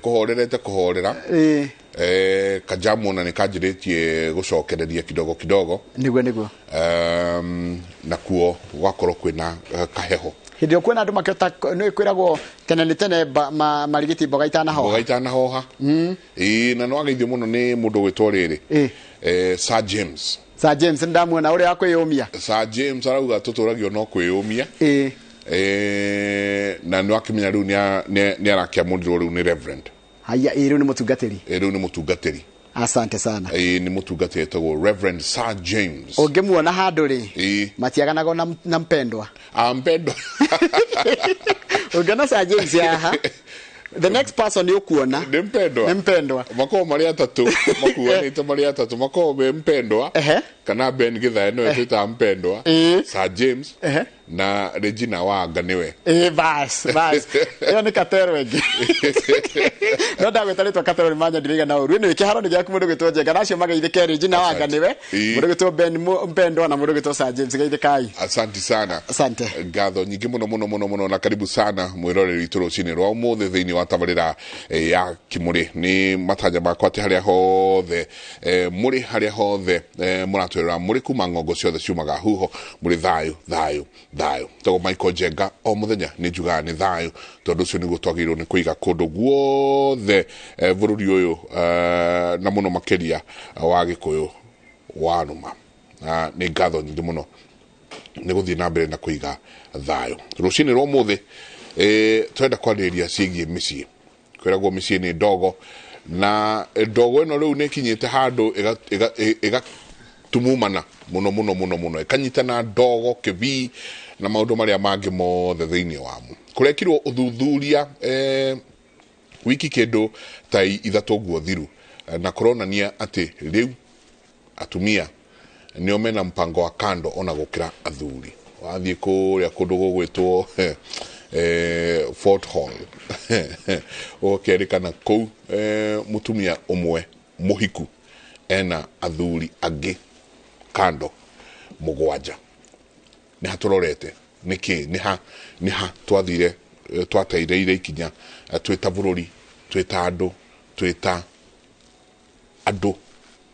Kũhorerete kũhorera. Kajamu ona nĩ kanjĩrĩtie gũcokereria kidogo kidogo. Nĩguo. Nakuo gwakorwo kwĩna kaheho. Hĩndĩ ĩyo kwĩna andũ makĩhota nĩ kwĩragwo tene nĩ tene marigiti mboga itanahoha. Mboga itanahoha. Ĩĩ, na nĩ wageithio mũno nĩ mũndũ ũgwĩtwo rĩrĩ. Sir James. Sir James nĩndamuona ũrĩa wa kwĩyũmia. Sir James arauga tũtũragio no kwĩyũmia. Na nĩ wakĩmenya rĩu nĩ arakĩamũrirwo rĩu nĩ Reverend. Haya, ĩĩ, rĩu nĩ mũtungatĩri. Ĩĩ, rĩu nĩ mũtungatĩri. Asante sana. Ĩĩ, nĩ mũtungatĩri etagwo Reverend Sir James. Ũngĩmuona handũ rĩ, matiaganaga na mpendwa. Ah, mpendwa. Ũngĩona Sir James haha, the next person ũkuona nĩ mpendwa. Nĩ mpendwa. Makoragwo marĩ atatũ, makuanĩte marĩ atatũ, makoragwo me mpendwa. Kana Ben Githae nĩwe twĩtaga mpendwa. Sir James. Na Regina Wanga nĩwe. Ĩĩ, bas, bas. Ĩyo nĩ katero ĩngĩ. No ndagwĩta rĩtwa katero nĩ manyendire igana ũru. Anyway, kĩharo nĩ gĩaku mũndũ gwĩtwo Njenga. Na acio mageithĩke Regina Wanga nĩwe. Mũndũ gwĩtwo Ben Mpendwa na mũndũ gwĩtwo Sir James. Geithĩkai. Asante sana. Asante. Ngatho nyingĩ mũno mũno mũno mũno na karibu sana mwĩroreri witũ rũcinĩ rwa ũmũthĩ thĩinĩ wa tabarĩra ya Kĩmũrĩ. Nĩ matanya makwa atĩ harĩa hothe mũrĩ, harĩa hothe mũratwĩrora mũrĩ kuma ng'ongo ciothe ciumaga huho, mũrĩ thayũ thayũ thayũ. Tagwo Michael Njenga o mũthenya nĩ njugaga nĩ thayũ, tondũ ũcio nĩguo twagĩrĩirwo nĩ kũiga kũndũ guothe bũrũri ũyũ na mũno makĩria wa Gĩkũyũ wa Rũma. Na nĩ ngatho nyingĩ mũno nĩ gũthiĩ na mbere na kũiga thayũ. Rũcinĩ rwa ũmũthĩ twenda kwarĩrĩria ciĩgiĩ mĩciĩ. Kwĩragwo mĩciĩ nĩ ndogo, na ndogo ĩno rĩu nĩ ĩkinyĩte handũ ĩgatumumana mũno mũno mũno mũno, ĩkanyitana ndogo, kĩbii na maũndũ marĩa mangĩ mothe thĩinĩ wamo. Kũrekirwo ũthuthuria wiki kĩndũ ta ithatũ ũguo thiru, na kũronania atĩ rĩu atumia nĩo mena mpango wa kando ona gũkĩra athuri. Wathiĩ kũrĩa kũndũ gũgwĩtwo Fort Hall, ũkerĩkana kũu mũtumia ũmwe mũhiku ena athuri angĩ kando mũgwanja. Nĩ ha tũrorete? Nĩ kĩ? Nĩ ha, nĩ ha twathire, twatereire ikinya twĩ ta bũrũri, twĩ ta andũ, twĩ ta andũ,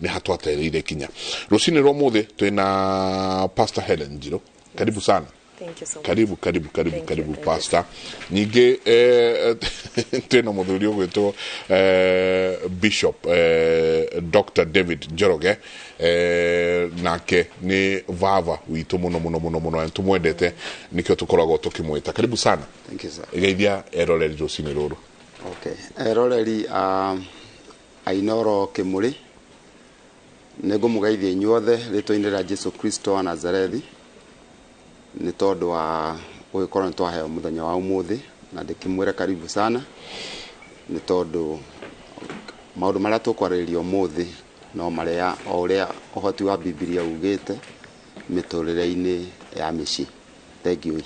nĩ ha twatereire ikinya. Rũcinĩ rwa ũmũthĩ twĩna Pastor Helen Njirũ. Karibu sana. Thank you so much. Karibu, karibu, karibu, Thank you, karibu, thank you. Pastor. Ningĩ twĩna mũthuri ũgwĩtwo Bishop Dr. David Njoroge, nake nĩ baba witũ mũno mũno mũno mũno, na tũmwendete nĩkĩo tũkoragwo tũkĩmwĩta. Karibu sana. Thank you, sir. Geithia eroreri rũcinĩ rũrũ. Okay. Eroreri a Inooro Kĩmũrĩ, nĩ ngũmũgeithia inyuothe rĩtwa-inĩ rĩa Jesu Kristo wa Nazarethi, nĩ tondũ wa gũgĩkorwo nĩ twaheo mũthenya wa ũmũthĩ, na ndĩkĩmwĩre karibu sana, nĩ tondũ maũndũ marĩa tũkwarĩrĩria ũmũthĩ no marĩa o ũrĩa ũhoti wa Bibilia ugĩte mĩtũrĩre-inĩ ya mĩciĩ. Thank you.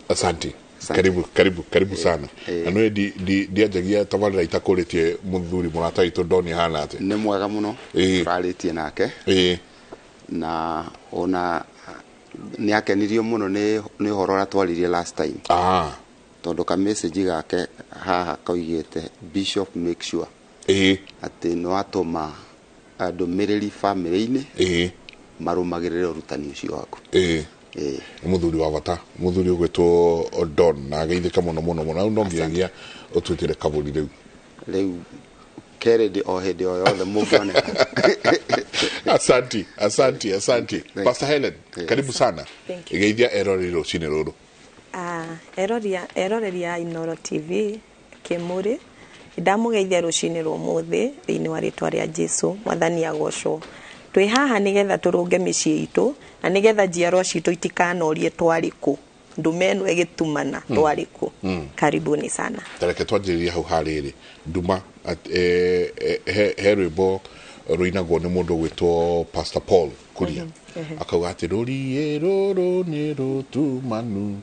Asante. Asante. Karibu, karibu, karibu sana. Na nĩ ndianjagia tabarĩra itakũrĩtie mũthuri mũrata witũ Don hana atĩa? Nĩ mwega mũno. Tũrarĩtie nake. Na ona nĩ akenirio mũno nĩ ũhoro ũrĩa twaririe last time. Tondũ ka message gake haha koigĩte Bishop make sure. Atĩ nĩ watũma ndũmĩrĩri family-inĩ. Marũmagĩrĩre ũrutani ũcio waku. Nĩ mũthuri wa bata, mũthuri ũgwĩtwo Don, na ageithĩka mũno mũno mũno. Rĩu no nginyagia ũtwĩtĩre kabũri rĩu. Rĩu kerĩ o hĩndĩ o yothe mũngĩoneka. Asante, asante, asante. Thank you. Pastor Helen, karibu sana. Thank you. Geithia eroreri rũcinĩ rũrũ. Eroreri a Inooro TV Kĩmũrĩ, ndamũgeithia rũcinĩ rwa ũmũthĩ thĩinĩ wa rĩtwa rĩa Jesu, Mwathani agocwo. Twĩ haha nĩgetha tũrũnge mĩciĩ itũ na nĩgetha njiarwa citũ itikanorie twarĩ kũ, ndume ĩno ĩgĩtumana twarĩ kũ. Karibuni sana. Tareke twanjĩrĩrie hau harĩrĩ nduma he rwĩmbo rũinagwo nĩ mũndũ ũgwĩtwo Pastor Paul Kuria. Akauga atĩ rũriĩ rũrũ nĩ rũtumanu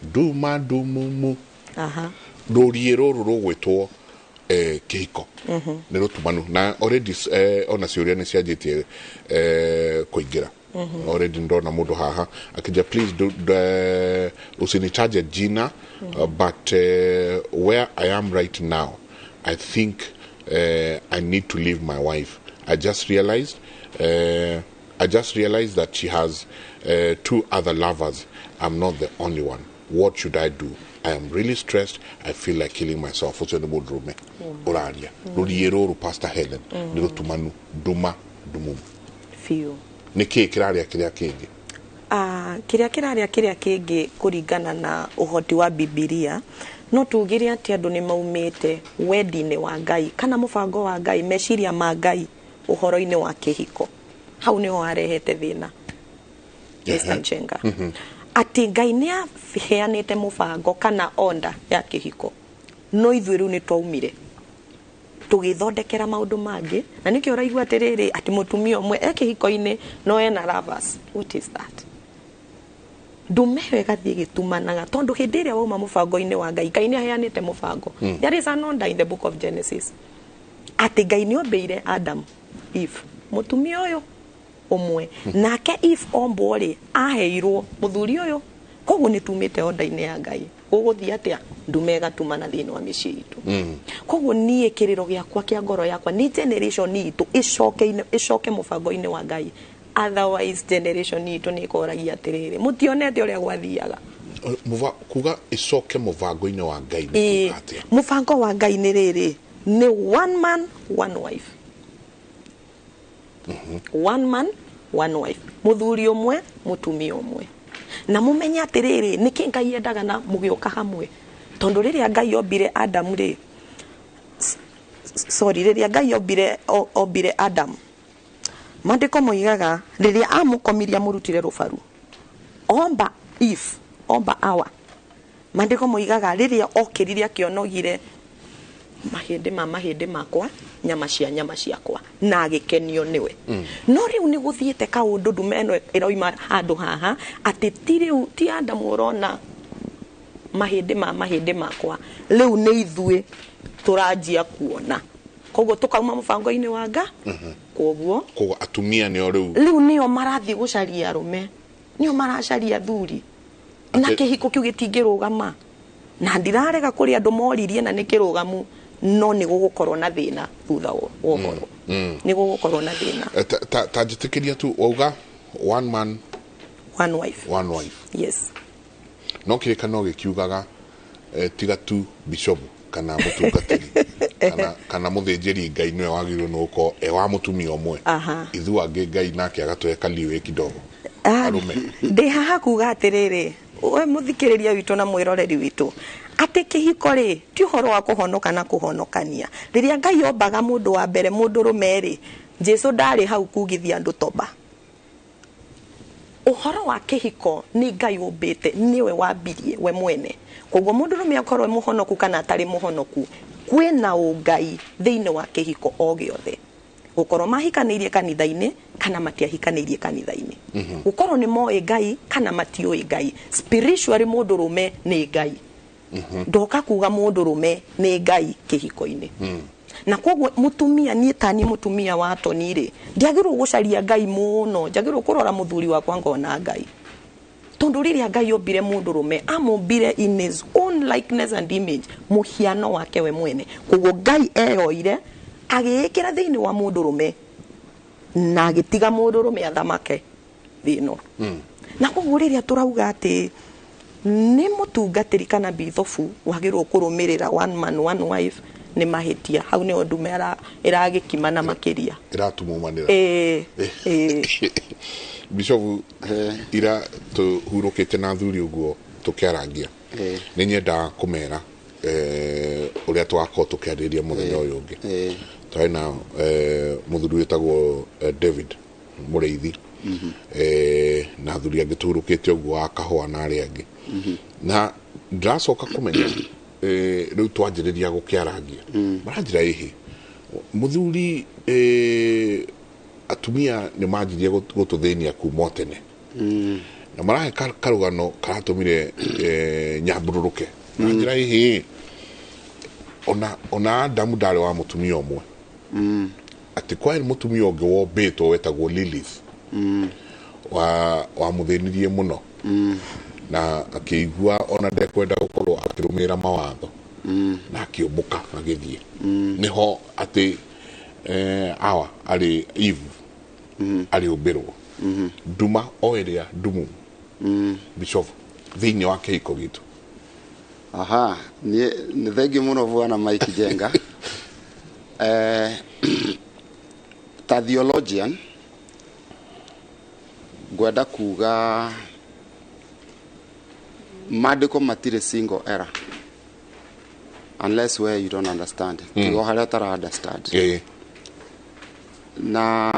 nduma ndumumu. Rũriĩ rũrũ rũgwĩtwo kĩhiko. Nĩ rũtumanu na already ona ciũria nĩ cianjĩtie kũingĩra. Already ndona mũndũ haha akija, please do, usinitaje jina, but where I am right now I think I need to leave my wife. I just realized that she has two other lovers. I'm not the only one. What should I do? I am really stressed. I feel like killing myself. Ũcio nĩ mũndũrũme ũraria. Rũriĩ rũrũ, Pastor Helen, nĩ rũtumanu, nduma ndumumu. Biũ. Nĩ kĩĩ kĩrarĩa kĩrĩa kĩngĩ? Ah, kĩrĩa kĩrarĩa kĩrĩa kĩngĩ, kũringana na ũhoti wa Bibilia, no tugire atĩ andũ nĩ maumĩte wendi-inĩ wa Ngai kana mũbango wa Ngai, meciria ma Ngai ũhoro-inĩ wa kĩhiko. Hau nĩho harehete thĩna, Mr. Njenga, atĩ Ngai nĩ aheanĩte mũbango kana onda ya kĩhiko, no ithuĩ rĩu nĩ twaumire tũgĩthondekera maũndũ mangĩ, na nĩkĩo ũraigua atĩrĩrĩ, atĩ mũtumia ũmwe e kĩhiko-inĩ no ena lovers. What is that? Ndume ĩyo ĩgathiĩ ĩgĩtumanaga, tondũ hĩndĩ ĩrĩa wauma mũbango-inĩ wa Ngai, Ngai nĩ aheanĩte mũbango. There is an order in the book of Genesis atĩ Ngai nĩ ombĩire Adam Eve, mũtumia ũyũ ũmwe, nake Eve ombwo rĩ, aheirwo mũthuri ũyũ. Koguo nĩ tumĩte order-inĩ ya Ngai. Gũgũthiĩ atĩa? Ndume ĩgatumana thĩinĩ wa mĩciĩ itũ. Koguo niĩ kĩrĩro gĩakwa kĩa ngoro yakwa nĩ generation itũ ĩcoke ĩcoke mũbango-inĩ wa Ngai. Otherwise generation itũ nĩ ĩkoragia atĩrĩrĩ, mũtionete ũrĩa gwathiaga. Kuga ĩcoke mũbango-inĩ wa Ngai nĩ kuga atĩa? Mũbango wa Ngai nĩ rĩrĩ, nĩ one man, one wife, one man, one wife, mũthuri ũmwe, mũtumia ũmwe. Na mũmenye atĩrĩrĩ, nĩkĩ Ngai endaga na mũgĩũka hamwe? Tondũ rĩrĩa Ngai ombire Adamu rĩ, sorry, rĩrĩa Ngai ombire Adamu, maandĩko moigaga rĩrĩa amũkomirie amũrutire rũbaru, omba Eve, omba Awa, maandĩko moigaga rĩrĩa okĩrire akĩonogire mahĩndĩ ma mahĩndĩ makwa, nyama cia nyama ciakwa, na agĩkenio nĩwe. No rĩu nĩ gũthiĩte kaũndũ, ndume ĩno ĩroima handũ haha atĩ ti rĩu ti Adamu ũrona mahĩndĩ ma mahĩndĩ makwa, rĩu nĩ ithuĩ tũranjia kuona. Koguo tũkauma mũbango-inĩ wa nga koguo Koguo atumia nĩo rĩu rĩu nĩo marathiĩ gũcaria arũme, nĩo maracaria athuri na kĩhiko kĩu gĩtingĩrũgama. Na ndirarega kũrĩ andũ moririe na nĩ kĩrũgamu, no nĩ gũgũkorwo na thĩna thutha wa ũhoro, nĩ gũgũkorwo na thĩna. Ta njĩtĩkĩria tu, wauga one man, one wife. One wife. Yes. No kĩrĩkanĩro gĩkiugaga tiga tu bishopu kana mũtungatĩri kana mũthĩnjĩri Ngai nĩwe wagĩrĩirwo nĩ gũkorwo e wa mũtumia ũmwe. Ithuĩ angĩ Ngai nake agatũhe kaliwĩ kidogo. Ah, Arũme. Ndĩ haha kuga atĩrĩrĩ, we mũthikĩrĩria witũ na mwĩroreri witũ, atĩ kĩhiko rĩ ti ũhoro wa kũhonoka na kũhonokania. Rĩrĩa Ngai ombaga mũndũ wa mbere, mũndũrũme rĩ, Jesu ndarĩ hau kugithia andũ toba. Ũhoro wa kĩhiko nĩ Ngai ũmbĩte, nĩwe wambirie we mwene. Koguo mũndũrũme akorwo e mũhonoku kana atarĩ mũhonoku, kwĩna ũngai thĩinĩ wa kĩhiko o gĩothe, gũkorwo mahikanĩirie kanitha-inĩ kana matiahikanĩirie kanitha-inĩ, gũkorwo nĩ moĩ Ngai kana matiũĩ Ngai. Spiritually mũndũrũme nĩ Ngai. Ndoka kuga mũndũrũme nĩ Ngai kĩhiko-inĩ, na koguo mũtumia, niĩ tani mũtumia wa Toni rĩ, ndiagĩrĩirwo gũcaria Ngai mũno, njagĩrĩirwo kũrora mũthuri wakwa ngona Ngai, tondũ rĩrĩa Ngai ombire mũndũrũme, amũmbire in his own likeness and image, mũhiano wake we mwene. Koguo Ngai eyoire agĩĩkĩra thĩinĩ wa mũndũrũme na agĩtiga mũndũrũme athamake thĩ ĩno. Na koguo rĩrĩa tũrauga atĩ nĩ mũtungatĩri kana bithobu wagĩrĩirwo kũrũmĩrĩra one man, one wife, nĩ mahĩtia. Hau nĩho ndume ĩragĩkimana makĩria. Ĩratumumanĩra. Ĩĩ. Bishofu, ira tũhurũkĩte na athuri ũguo tũkĩarangia, nĩ nyendaga kũmera ũrĩa twakorwo tũkĩarĩrĩria mũthenya ũyũ ũngĩ. Twarĩ na mũthuri wĩtagwo David Mũrĩithi na athuri angĩ tũhurũkĩte ũguo wa kahũa na arĩa angĩ, na ndĩracoka kũmenya rĩu twanjĩrĩria gũkĩarangia maranjĩra ĩhĩ mũthuri, atumia nĩ manjirie gũtũthĩnia kuma o tene, na marahe karũgano karatũmire nyambũrũrũke. Maranjĩra ĩhĩ ona Adamu ndarĩ wa mũtumia ũmwe, atĩ kwarĩ mũtumia ũngĩ wombĩtwo wetagwo Lilith wa wamũthĩnirie mũno, na akĩigua ona ndekwenda gũkorwo akĩrũmĩrĩra mawatho. Na akĩũmbũka agĩthiĩ. Nĩho atĩ awa arĩ Eve arĩũmbĩrwo nduma o ĩrĩa ndumu, Bishop, thĩinĩ wa kĩhiko gitũ. Aha, nĩ thengiũ mũno, bwana Mike Jenga. Ta theologian ngwenda kuga maandĩko matirĩ single error unless where you don't understand, tigo harĩa ũtara understand. Na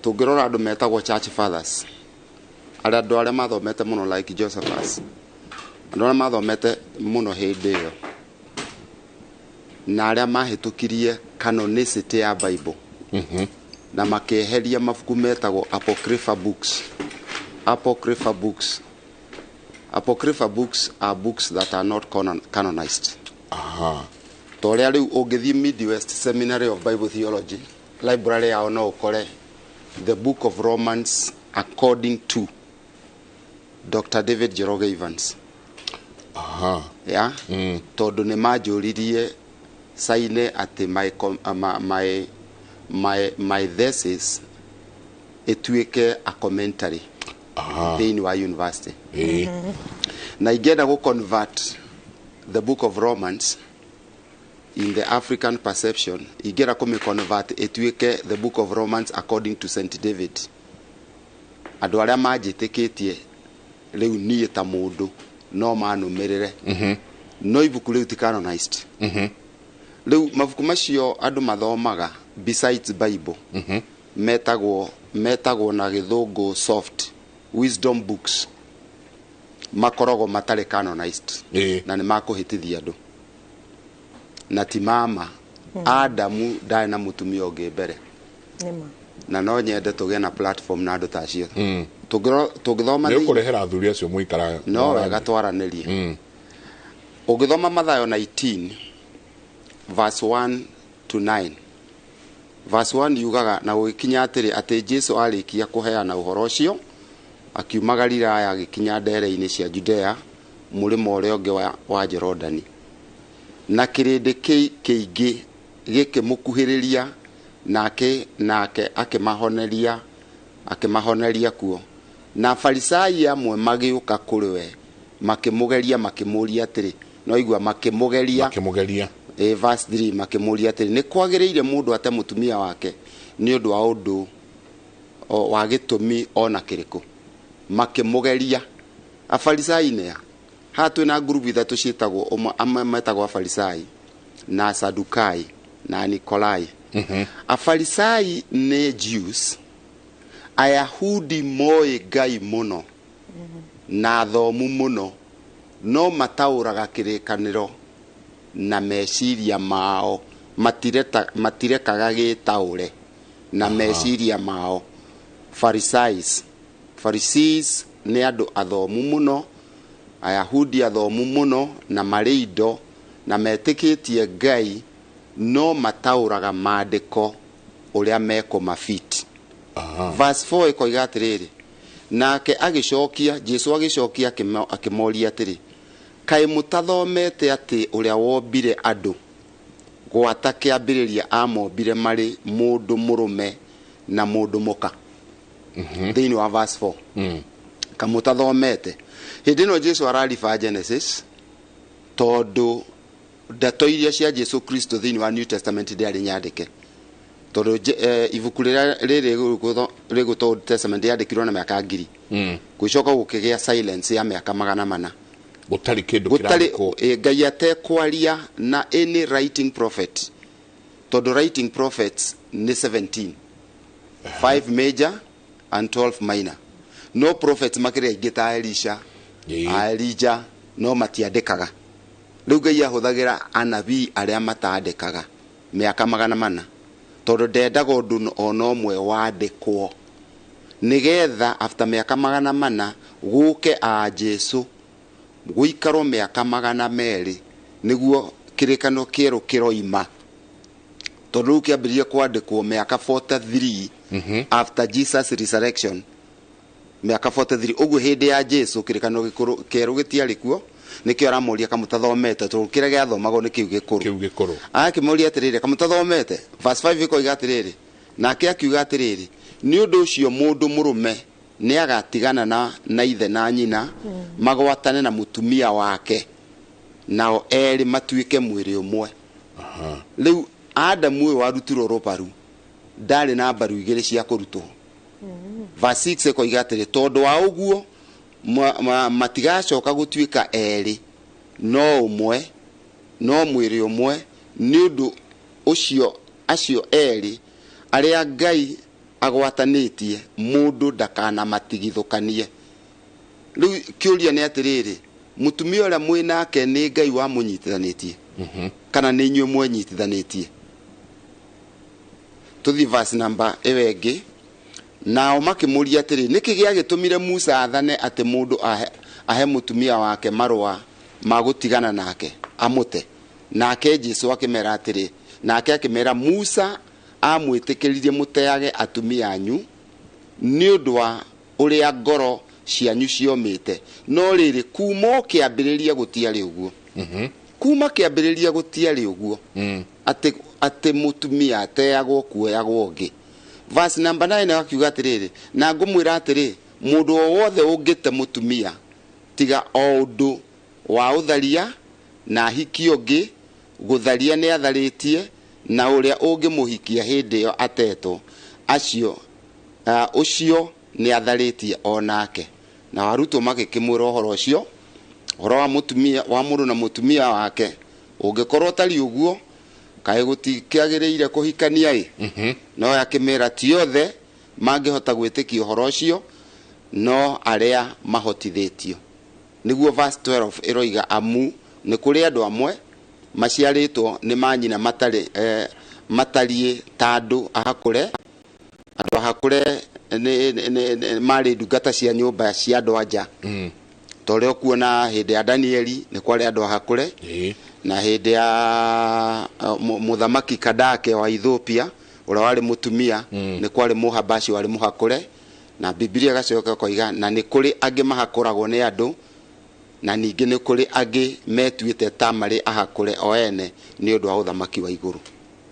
tũngĩrora andũ metagwo church fathers, arĩa andũ arĩa mathomete mũno like Josephus, andũ arĩa mathomete mũno hĩndĩ ĩyo na arĩa mahĩtũkirie canonicity ya Bible na makĩeheria mabuku metagwo apocrypha books. Apocrypha books, apocrypha books are books that are not canonized. Ta ũrĩa rĩu ũngĩthiĩ Midwest Seminary of Bible Theology library yao, no ũkore the Book of Romans according to Dr. David Njoroge Evans. Ya tondũ nĩ manjũririe saine atĩ my thesis ĩtuĩke a commentary thĩinĩ wa university. Na ingĩenda gũ convert the Book of Romans in the African perception, ingĩenda kũmĩ convert ĩtuĩke the Book of Romans according to St David, andũ arĩa manjĩtĩkĩtie rĩu niĩ ta mũndũ no manũmĩrĩre, no ibuku rĩu ti canonized. Rĩu mabuku macio andũ mathomaga besides Bible metagwo na gĩthũngũ soft wisdom books, makoragwo matarĩ canonized. Na nĩ makũhĩtithia andũ na ti mama. Adamu ndarĩ na mũtumia ũngĩ mbere. Nĩma. Na no nyende tũgĩe na platform na andũ ta acio. Tũngĩthoma Nĩ ũkũrehera athuri acio mũikara. No wega twaranĩrie. Ũngĩthoma Mathayo 19 verse 1 to 9, verse 1 yugaga, "Na gũgĩkinya atĩrĩ, atĩ Jesu arĩkia kũheana ũhoro ũcio, akiuma Galilaya agĩkinya ndere-inĩ cia Judea mũrĩmo ũrĩa ũngĩ wa Jorodani. Na kĩrĩndĩ kĩingĩ gĩkĩmũkuhĩrĩria, nake akĩmahoneria kuo. Na Farisai amwe magĩũka kũrĩ we, makĩmũgeria, makĩmũũria atĩrĩ," no igua, makĩmũgeria. Makĩmũgeria. Verse 3, "Makĩmũũria atĩrĩ, nĩ kwagĩrĩire mũndũ ate mũtumia wake nĩ ũndũ wa ũndũ wa gĩtũmi ona kĩrĩkũ?" Makĩmũgeria. Afarisai nĩa? Haha twĩna ngurubu ithatũ ciĩtagwo, amwe metagwo Afarisai na Sadukai na Nikolai. Afarisai nĩ Jews, Ayahudi moĩ Ngai mũno na athomu mũno, no mataũraga kĩrĩkanĩro na meciria mao, matirekaga gĩtaũre na meciria mao. Pharisees, Pharisees nĩ andũ athomu mũno, Ayahudi athomu mũno na marĩ indo na metĩkĩtie Ngai, no mataũraga maandĩko ũrĩa mekũmafit. Verse 4 ĩkoiga atĩrĩrĩ, "Nake agĩcokia," Jesu agĩcokia akĩmoria atĩrĩ, "Kaĩ mũtathomete atĩ ũrĩa wombire andũ gwata kĩambĩrĩria amombire marĩ mũndũ mũrũme na mũndũ mũka?" Thĩinĩ wa verse 4, kamũtathomete, hĩndĩ ĩno Jesu arariba Genesis, tondũ ndeto iria cia Jesu Kristo thĩinĩ wa New Testament ndĩarĩ nyandĩke, tondũ ibuku rĩrĩa rĩrĩ rĩgũtwo Old Testament rĩandĩkirwo na mĩaka 1000. Gũcoka gũkĩgĩa silence ya mĩaka 400. Gũtarĩ kĩndũ gũtarĩ kĩrandĩkwo. Ngai atekwaria na any writing prophet, tondũ writing prophets nĩ 17, 5 major and 12 minor, no prophets makĩrĩ aingĩ ta Elisha, a Elijah, no matiandĩkaga. Rĩu Ngai ahũthagĩra anabii arĩa matandĩkaga mĩaka 400, tondũ ndendaga ũndũ ona ũmwe wandĩkwo, nĩgetha after mĩaka 400 gũke a Jesu, gũikarwo mĩaka 200 nĩguo kĩrĩkano kĩerũ kĩroima, tondũ rĩu kĩambĩrĩrie kwandĩkwo mĩaka 43 after Jesus resurrection, mĩaka 43 ũguo hĩndĩ ya Jesu kĩrĩkano gĩkũrũ kĩerũ gĩtiarĩ kuo. Nĩkĩo aramũria kamũtathomete, tondũ kĩrĩa gĩathomagwo nĩ kĩu gĩkũrũ. Kĩu gĩkũrũ. Akĩmũria atĩrĩrĩ, kamũtathomete? Verse 5 ĩkoiga atĩrĩrĩ, nake akiuga atĩrĩrĩ, nĩ ũndũ ũcio mũndũ mũrũme nĩ agatigana na ithe na nyina, magwatane na mũtumia wake, nao erĩ matuĩke mwĩrĩ ũmwe. Rĩu Adamu ũyũ warutirwo rũbaru ndarĩ na mbaru igĩrĩ cia kũrutwo. Verse 6 ĩkoiga atĩrĩ, tondũ wa ũguo matigacoka gũtuĩka erĩ, no ũmwe, no mwĩrĩ ũmwe. Nĩ ũndũ ũcio acio erĩ arĩa Ngai agwatanĩtie, mũndũ ndakanamatigithũkanie. Rĩu kĩũria nĩ atĩrĩrĩ, mũtumia ũrĩa mwĩ nake nĩ Ngai wamũnyitithanĩtie kana nĩ inyuĩ mwenyitithanĩtie? Tũthiĩ verse number ĩyo ĩngĩ. Nao makĩmũria atĩrĩ, nĩkĩ gĩagĩtũmire Musa athane atĩ mũndũ ahe mũtumia wake marũa ma gũtigana nake amũte? Nake Jesu akĩmera atĩrĩ, nake akĩmera, Musa amwĩtĩkĩririe mũteage atumia anyu nĩ ũndũ wa ũrĩa ngoro cianyu ciomĩte, no rĩrĩ, kuma o kĩambĩrĩria gũtiarĩ ũguo. Kuma kĩambĩrĩria gũtiarĩ ũguo, atĩ mũtumia ateagwo kuoyagwo ũngĩ. Verse number 9 akiuga atĩrĩrĩ, na ngũmwĩra atĩrĩ, mũndũ o wothe ũngĩte mũtumia tiga o ũndũ wa ũtharia na ahikie ũngĩ, gũtharia nĩ atharĩtie, na ũrĩa ũngĩmũhikia hĩndĩ ĩyo atetwo, acio ũcio nĩ atharĩtie o nake. Na arutwo magĩkĩmwĩra ũhoro ũcio, ũhoro wa mũtumia wa mũndũ na mũtumia wake, ũngĩkorwo ũtariĩ ũguo, kaĩ gũtikĩagĩrĩire kũhikania ĩ? No akĩmera ti othe mangĩhota gwĩtĩkia ũhoro ũcio, no arĩa mahotithĩtio. Nĩguo verse 12 ĩroiga, amu nĩ kũrĩ andũ amwe maciarĩtwo nĩ manyina matarĩ matariĩ ta andũ ahakũre. Andũ ahakũre nĩ marĩ ndungata cia nyũmba cia andũ anja. Ta ũrĩa ũkuona hĩndĩ ya Danieli nĩ kwarĩ andũ ahakũre, na hĩndĩ ya mũthamaki Kadake wa Ethiopia ũrĩa warĩ mũtumia, nĩ kwarĩ mũhabashi warĩ mũhakũre. Na Biblia ĩgacoka ĩkoiga na nĩ kũrĩ angĩ mahakũragwo nĩ andũ, na ningĩ nĩ kũrĩ angĩ metuĩte ta marĩ ahakũre o ene nĩ ũndũ wa ũthamaki wa igũrũ.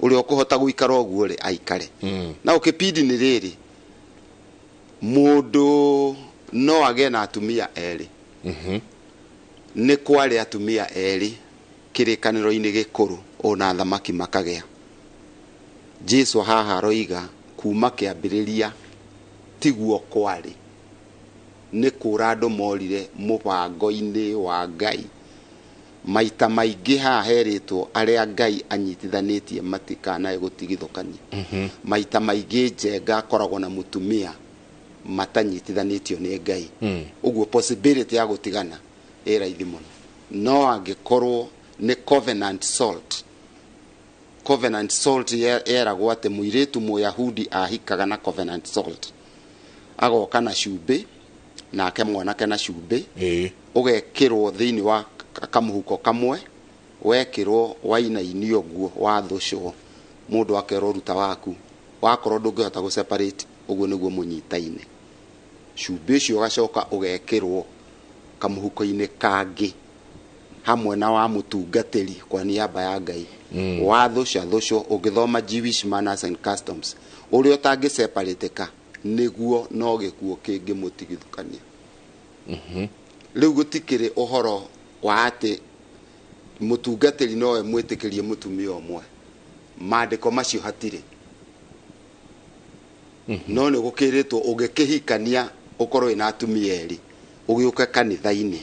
Ũrĩa ũkũhota gũikara ũguo rĩ, aikare. Na ũkĩpindi nĩ rĩrĩ, mũndũ no agĩe na atumia erĩ. Nĩ kwarĩ atumia erĩ kĩrĩkanĩro-inĩ gĩkũrũ, ona athamaki makagĩa. Jesu haha aroiga kuma kĩambĩrĩria tiguo kwarĩ, nĩ kũra andũ morire mũbango-inĩ wa Ngai. Maita maingĩ haha herĩtwo arĩa Ngai anyitithanĩtie matikanae gũtigithũkania. Maita maingĩ Njenga akoragwo na mũtumia matanyitithanĩtio nĩ Ngai. Ũguo possibility ya gũtigana ĩ raithi mũno. No angĩkorwo nĩ covenant salt, covenant salt yeragwo atĩ mũirĩtu Mũyahudi ahikaga na covenant salt, agoka na cumbĩ nake mwanake na cumbĩ, ũgekĩrwo thĩinĩ wa kamũhuko kamwe, wekĩrwo wainainio ũguo wathũcwo, mũndũ akerwo ruta waku, wakorwo ndũngĩhota gũ separate, ũguo nĩguo mũnyitaine. Cumbĩ ũcio ũgacoka ũgekĩrwo kamũhuko-inĩ kangĩ hamwe na wa mũtungatĩri kwa niaba ya Ngai, wathũca thũcwo. Ũngĩthoma Jewish Manners and Customs, ũrĩa ũtangĩ separateka nĩguo no gĩkuũ kĩngĩmũtigithũkania. Rĩu gũtikĩrĩ ũhoro wa atĩ mũtungatĩri nowe mwĩtĩkĩrie mũtumia ũmwe, maandĩko macio hatirĩ. No nĩ gũkĩrĩtwo ũngĩkĩhikania ũkorwo wĩna atumia erĩ, ũgĩũke kanitha-inĩ,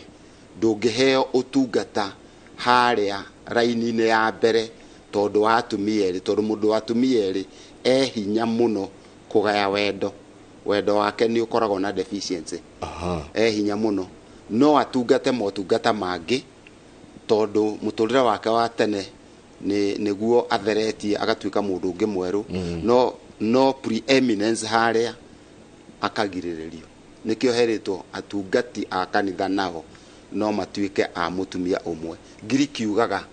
ndũngĩheo ũtungata harĩa raini-inĩ ya mbere tondũ wa atumia erĩ, tondũ mũndũ wa atumia erĩ e hinya mũno kũgaya wendo. Wendo wake nĩ ũkoragwo na deficiency. E hinya mũno, no atungate motungata mangĩ tondũ mũtũrĩre wake wa tene nĩ nĩguo atheretie agatuĩka mũndũ ũngĩ mwerũ. No preeminence harĩa akagirĩrĩrio. Nĩkĩo herĩtwo atungati a kanitha nao no matuĩke a mũtumia ũmwe. Ngiriki yugaga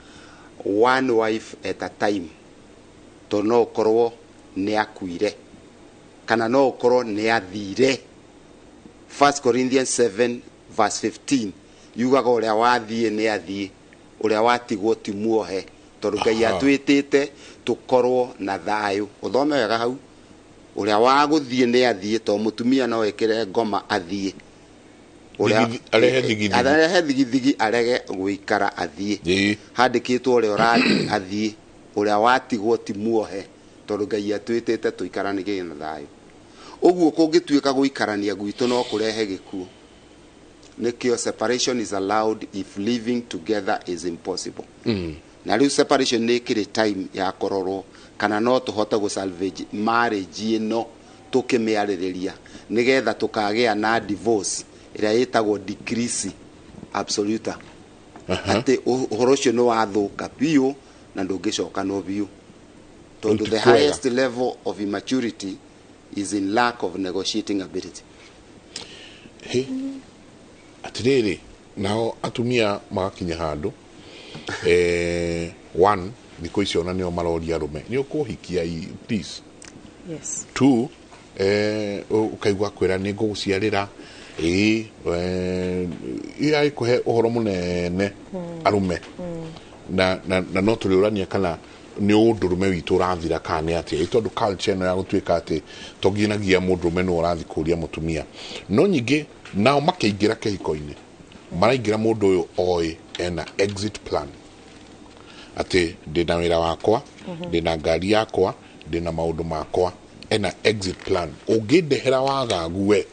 one wife at a time, tondũ no ũkorwo nĩ akuire kana no ũkorwo nĩ athire. 1 Corinthians 7 verse 15 Yugaga ũrĩa wathiĩ nĩ athiĩ, ũrĩa watigwo ti muohe, tondũ Ngai atwĩtĩte tũkorwo na thayũ. Ũthome wega hau, ũrĩa wa gũthiĩ nĩ athiĩ, tondũ mũtumia no ĩkĩre ngoma athiĩ. Arehe thigithigi. Arehe thigithigi, arege gũikara athiĩ. Handĩkĩtwo ũrĩa ũrathiĩ athiĩ, ũrĩa watigwo ti muohe, tondũ Ngai atwĩtĩte tũikaranie na thayũ. Ũguo kũngĩtuĩka gũikarania gwitũ no kũrehe gĩkuũ, nĩkĩo separation is allowed if living together is impossible. Na rĩu separation nĩ ĩkĩrĩ time ya kũrorwo kana no tũhote gũ salvage marriage ĩno tũkĩmĩarĩrĩria, nĩgetha tũkagĩa na divorce ĩrĩa ĩtagwo decrease absoluta, atĩ ũhoro ũcio nĩ wathũka biũ na ndũngĩcokanwo biũ, tondũ the Ti kwega. highest level of immaturity is in lack of negotiating ability. Hĩ, atĩrĩrĩ, nao atumia magakinya handũ, one, thikũ icio ona nĩo maroria arũme, nĩ ũkũhikia please. Two, ũkaigua kwĩra nĩ ngũgũciarĩra, ĩĩ, ĩgagĩkũhe ũhoro mũnene arũme, na no tũrĩũrania kana nĩ ũndũrũme witũ ũrathira kana nĩ atĩa, ĩ tondũ culture ĩno ya gũtuĩka atĩ to nginyagia mũndũrũme nĩwe ũrathiĩ kũria mũtumia. No nyingĩ nao makĩingĩra kĩhiko-inĩ maraingĩra mũndũ ũyũ oĩ ena exit plan, atĩ ndĩna wĩra wakwa, ndĩna ngari yakwa, ndĩna maũndũ makwa, ena exit plan. Ũngĩndehera wagagu we,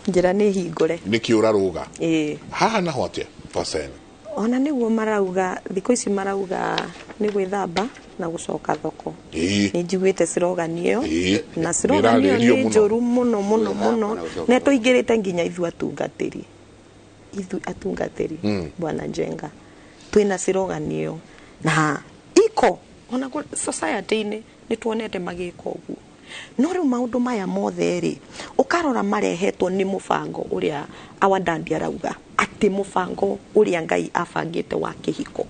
Njĩra nĩ hingũre. Nĩkĩ ũrarũga? Ĩĩ. Haha naho atĩa, Pastor? Ona nĩguo marauga thikũ ici, marauga nĩ gwĩthamba na gũcoka thoko. Nĩ njiguĩte slogan ĩyo. Na slogan ĩyo Nĩĩrarĩrio nĩ mũno. njũru mũno mũno Gwĩthamba mũno na gũcoka na thoko. tũingĩrĩte nginya ithuĩ atungatĩri, ithuĩ atungatĩri, bwana Njenga, twĩna slogan ĩyo na iko ona society-inĩ nĩ tuonete magĩka ũguo. No rĩu maũndũ maya mothe rĩ, ũkarora marehetwo nĩ mũbango ũrĩa awadandi arauga atĩ mũbango ũrĩa Ngai abangĩte wa kĩhiko.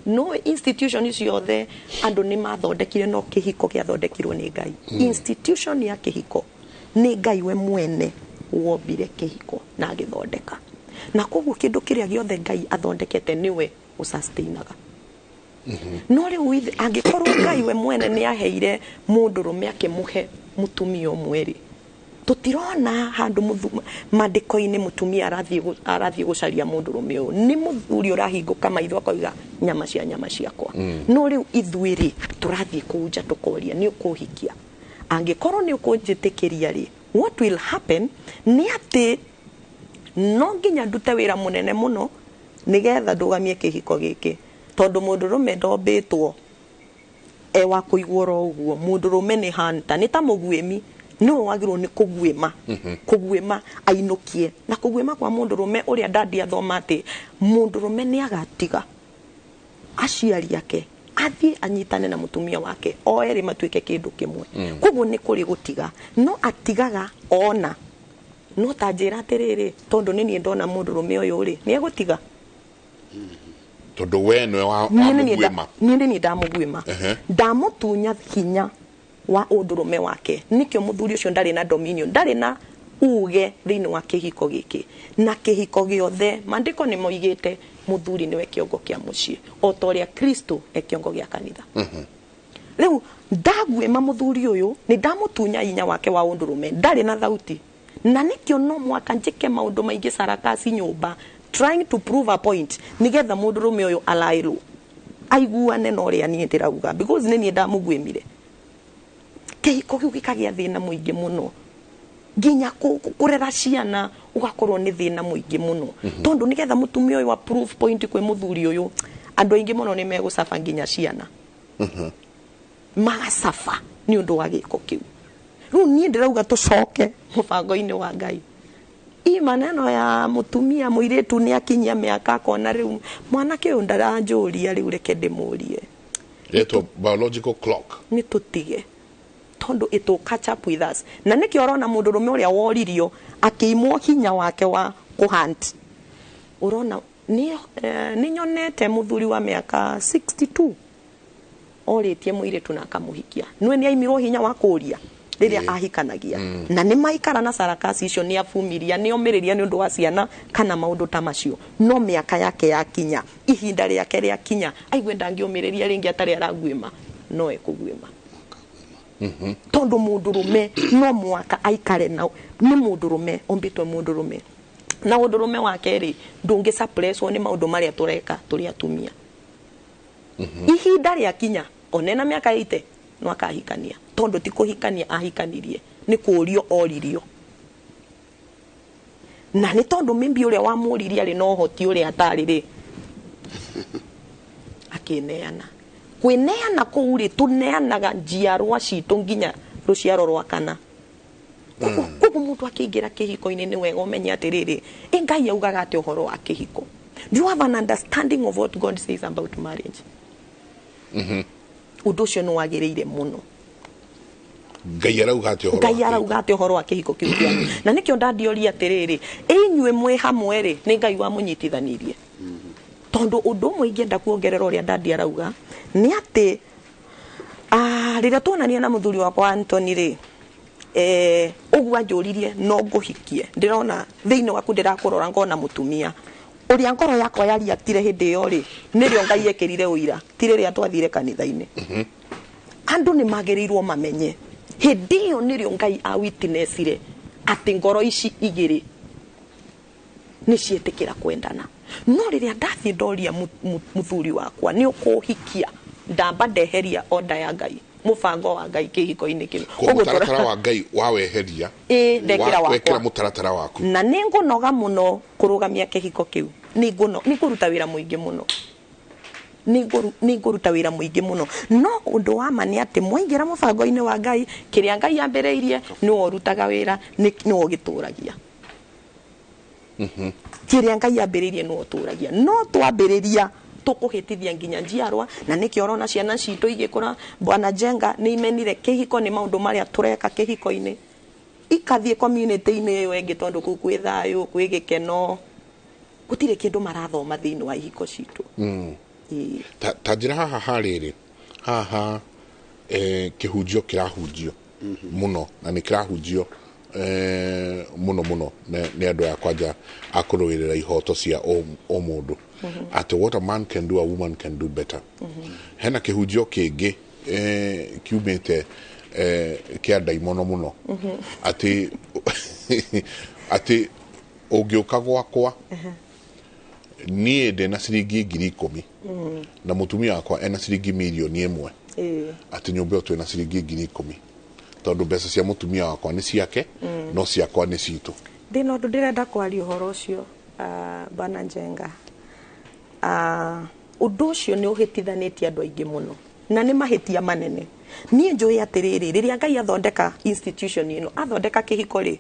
No institution ciothe andũ nĩ mathondekire, no kĩhiko gĩathondekirwo nĩ Ngai. Institution ya kĩhiko nĩ Ngai we mwene wombire kĩhiko na agĩthondeka, na koguo kĩndũ kĩrĩa gĩothe Ngai athondekete nĩwe ũsustainaga. No rĩu angĩkorwo Ngai we mwene nĩ aheire mũndũrũme, akĩmũhe mũtumia ũmwe rĩ, tũtirona handũ maandĩko-inĩ mũtumia arathiĩ gũcaria mũndũrũme ũyũ. Nĩ mũthuri ũrahingũka maitho akoiga nyama cia nyama ciakwa. No rĩu ithuĩ rĩ, tũrathiĩ kũu nja tũkoria, nĩ ũkũhikia? Angĩkorwo nĩ ũkũnjĩtĩkĩria rĩ, what will happen nĩ atĩ no nginya ndute wĩra mũnene mũno nĩgetha ndũgamie kĩhiko gĩkĩ, tondũ mũndũrũme ndombĩtwo e wa kũigwo oro ũguo. Mũndũrũme nĩ hunter, nĩ ta mũguĩmi, nĩwe wagĩrĩirwo nĩ kũguĩma, kũguĩma ainũkie. Na kũguĩma kwa mũndũrũme ũrĩa ndandi athoma atĩ mũndũrũme nĩ agatiga aciari ake athiĩ anyitane na mũtumia wake, o erĩ matuĩke kĩndũ kĩmwe. Koguo nĩ kũrĩ gũtiga, no atigaga ona no ta njĩra atĩrĩrĩ, tondũ nĩ niĩ ndona mũndũrũme ũyũ rĩ, nĩ egũtiga. Tondũ we nĩwe wa Niĩ nĩ niĩ wamũguĩma. Niĩ nĩ niĩ ndamũguĩma. Ndamũtunya hinya wa ũndũrũme wake. Nĩkĩo mũthuri ũcio ndarĩ na dominion, ndarĩ na uge thĩinĩ wa kĩhiko gĩkĩ. Na kĩhiko gĩothe maandĩko nĩ moigĩte mũthuri nĩwe kĩongo kĩa mũciĩ, o ta ũrĩa Kristo e kĩongo gĩa kanitha. Rĩu ndaguĩma mũthuri ũyũ, nĩ ndamũtunya hinya wake wa ũndũrũme, ndarĩ na thauti, na nĩkĩo no mwaka njĩke maũndũ maingĩ sarakasi nyũmba, trying to prove a point, nĩgetha mũndũrũme ũyũ alaĩrwo aiguane na ũrĩa niĩ ndĩrauga, because nĩ niĩ ndamũguĩmire. Kĩhiko kĩu gĩkagĩa thĩna mũingĩ mũno, nginya kũrera ciana ũgakorwo nĩ thĩna mũingĩ mũno, tondũ nĩgetha mũtumia ũyũ wa proof point kwĩ mũthuri ũyũ, andũ aingĩ mũno nĩ megũcaba, nginya ciana magacaba nĩ ũndũ wa gĩko kĩu. Rĩu niĩ ndĩrauga tũcoke mũbango-inĩ wa Ngai. Hii maneno ya mũtumia mũirĩtu nĩ akinyia mĩaka akona rĩu mwanake ũyũ ndaranjũria, rĩu reke ndĩmũrie. Yetwo biological clock. Nĩ tũtige, tondũ it will catch up with us. Na nĩkĩo ũrona mũndũrũme ũrĩa woririo akĩimwo hinya wake wa kũhunt, ũrona nĩ nyonete mũthuri wa mĩaka 62 orĩtie mũirĩtu na akamũhikia. Nĩwe nĩ aimirwo hinya wa kũria. Rĩrĩa ahikanagia na nĩ maikara na sarakasi icio, nĩ abumiria, nĩ omĩrĩria nĩ ũndũ wa ciana kana maũndũ ta macio, no mĩaka yake yakinya, ihinda rĩake rĩakinya, aigue ndangĩũmĩrĩria rĩngĩ atarĩ araguĩma, no ekũguĩma, tondũ mũndũrũme no mwaka aikare na nĩ mũndũrũme ombĩtwo mũndũrũme, na ũndũrũme wake rĩ, ndũngĩ suppresswo nĩ maũndũ marĩa tũreka tũrĩ atumia. Ihinda rĩakinya, onena mĩaka 80, no akahikania, tondũ ti kũhikania ahikanirie, nĩ kũũrio oririo, na nĩ tondũ maybe ũrĩa wamũririe arĩ na ũhoti ũrĩa atarĩ rĩ, akĩneana. Kwĩneana kũu rĩ, tũneanaga njiarwa citũ nginya rũciaro rwa kana. Koguo mũndũ akĩingĩra kĩhiko-inĩ, nĩ wega ũmenye atĩrĩrĩ, ĩ Ngai augaga atĩ ũhoro wa kĩhiko? Do you have an understanding of what God says about marriage? Ũndũ ũcio nĩ wagĩrĩire mũno. Ngai arauga atĩ ũhoro Ngai wa kĩhiko? Arauga atĩ ũhoro wa kĩhiko kĩu kĩanyu? Na nĩkĩo ndandioria atĩrĩrĩ, inyuĩ mwĩ hamwe rĩ, nĩ Ngai wamũnyitithanirie? Tondũ ũndũ ũmwe ingĩenda kuongerera ũrĩa ndandi arauga nĩ atĩ rĩrĩa tuonania na mũthuri wakwa Anthony rĩ, ũguo anjũririe no ngũhikie, ndĩrona thĩinĩ waku, ndĩrakũrora ngona mũtumia ũrĩa ngoro yakwa yariaktire hĩndĩ ĩyo rĩ, nĩrĩo Ngai ekĩrire ũira, ti rĩrĩa twathire kanitha-inĩ. Andũ nĩ magĩrĩirwo mamenye hĩndĩ ĩyo nĩrĩo Ngai awitnessire atĩ ngoro ici igĩrĩ nĩ ciĩtĩkĩra kwendana. No rĩrĩa ndathiĩ ndoria mũthuri wakwa, nĩ ũkũhikia, ndamba ndeheria order ya Ngai, mũbango wa Ngai kĩhiko-inĩ kĩu. Kwa Ũguo mũtaratara wa Ngai waweheria, Ĩ, ndekĩra wakwa. Wekĩra mũtaratara waku. Na nĩ ngũnoga mũno kũrũgamia kĩhiko kĩu, nĩ ngũruta wĩra mũingĩ mũno, nĩ ngũruta wĩra mũingĩ mũno. No ũndũ wa ma nĩ atĩ mwaingĩra mũbango-inĩ wa Ngai, kĩrĩa Ngai ambĩrĩirie, nĩwe ũrutaga wĩra, nĩwe ũgĩtũragia. Kĩrĩa Ngai ambĩrĩirie nĩwe ũtũragia, no twambĩrĩria tũkũhĩtithia nginya njiarwa, na nĩkĩo ũrona ciana citũ igĩkũra, bwana Njenga, nĩ imenire kĩhiko nĩ maũndũ marĩa tũreka kĩhiko-inĩ, ikathiĩ community-inĩ ĩyo ĩngĩ, tondũ kũu kwĩ thayũ, kwĩ gĩkeno, gũtirĩ kĩndũ marathoma thĩinĩ wa ihiko citũ. Ĩĩ. Ta njĩra haha harĩrĩ haha, kĩhunjio kĩrahunjio mũno, na nĩ kĩrahunjio mũno mũno nĩ andũ aya kwanja a kũrũĩrĩra ihoto cia o mũndũ, atĩ what a man can do, a woman can do better. Hena kĩhunjio kĩngĩ kiumĩte kĩa ndaimono mũno, atĩ ũngĩũka gwakwa niĩ ndĩna ciringi 10,000 na mũtumia wakwa ena ciringi 1,000,000, atĩ nyũmba ĩyo twĩna ciringi 10,000, tondũ mbeca cia mũtumia wakwa nĩ ciake, no ciakwa nĩ citũ. Ndĩna ũndũ ndĩrenda kwaria ũhoro ũcio, bwana Njenga. Ũndũ ũcio nĩ ũhĩtithanĩtie andũ aingĩ mũno, na nĩ mahĩtia manene. Niĩ njũĩ atĩrĩrĩ, rĩrĩa Ngai athondeka institution ĩno, athondeka kĩhiko rĩ,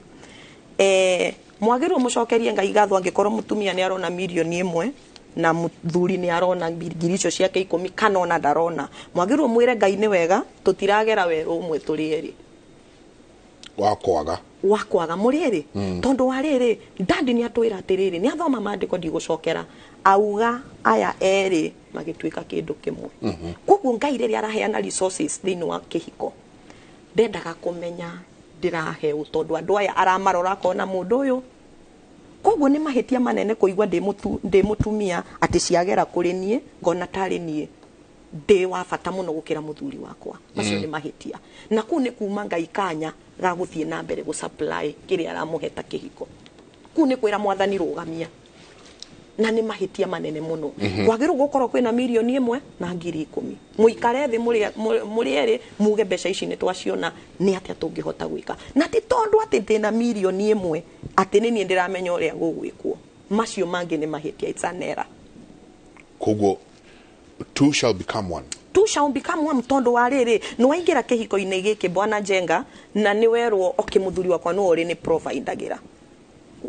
mwagĩrĩirwo mũcokerie Ngai ngatho angĩkorwo mũtumia nĩ arona 1,000,000 na mũthuri nĩ arona ngiri icio ciake 10, kana ona ndarona. Mwagĩrĩirwo mwĩre Ngai nĩ wega tũtiragera werũ ũmwe tũrĩ erĩ wa kwaga. Wa kwaga mũrĩ erĩ, tondũ wa rĩrĩ, ndandi nĩ atwĩra atĩrĩrĩ, nĩ athoma maandĩko, ndigũcokera, auga aya erĩ magĩtuĩka kĩndũ kĩmwe. Koguo Ngai rĩrĩa araheana resources thĩinĩ wa kĩhiko, ndendaga kũmenya ndĩraheo, tondũ andũ aya aramarora akona mũndũ ũyũ. Koguo nĩ mahĩtia manene kũigua ndĩ mũtumia atĩ ciagera kũrĩ niĩ ngona tarĩ niĩ ndĩ wa bata mũno gũkĩra mũthuri wakwa. Macio nĩ mahĩtia, na kũu nĩ kuma Ngai kanya ga gũthiĩ na mbere gũ supply kĩrĩa aramũhe ta kĩhiko. Kũu nĩ kwĩra Mwathani rũgamia, na nĩ mahĩtia manene mũno. Kwagĩrĩirwo gũkorwo kwĩna 1,000,000 na 10,000, mũikare thĩ mũrĩ erĩ, muge mbeca ici nĩ twaciona, nĩ atĩa tũngĩhota gwĩka? Na ti tondũ atĩ ndĩna 1,000,000 atĩ nĩ niĩ ndĩramenya ũrĩa gũgwĩkwo. Macio mangĩ nĩ mahĩtia, it's an error. Koguo two shall become one. Two shall become one, tondũ wa rĩrĩ, nĩ waingĩra kĩhiko-inĩ gĩkĩ, bwana Njenga, na nĩ werwo okay, mũthuri wakwa nĩ ũrĩ nĩ providagĩra.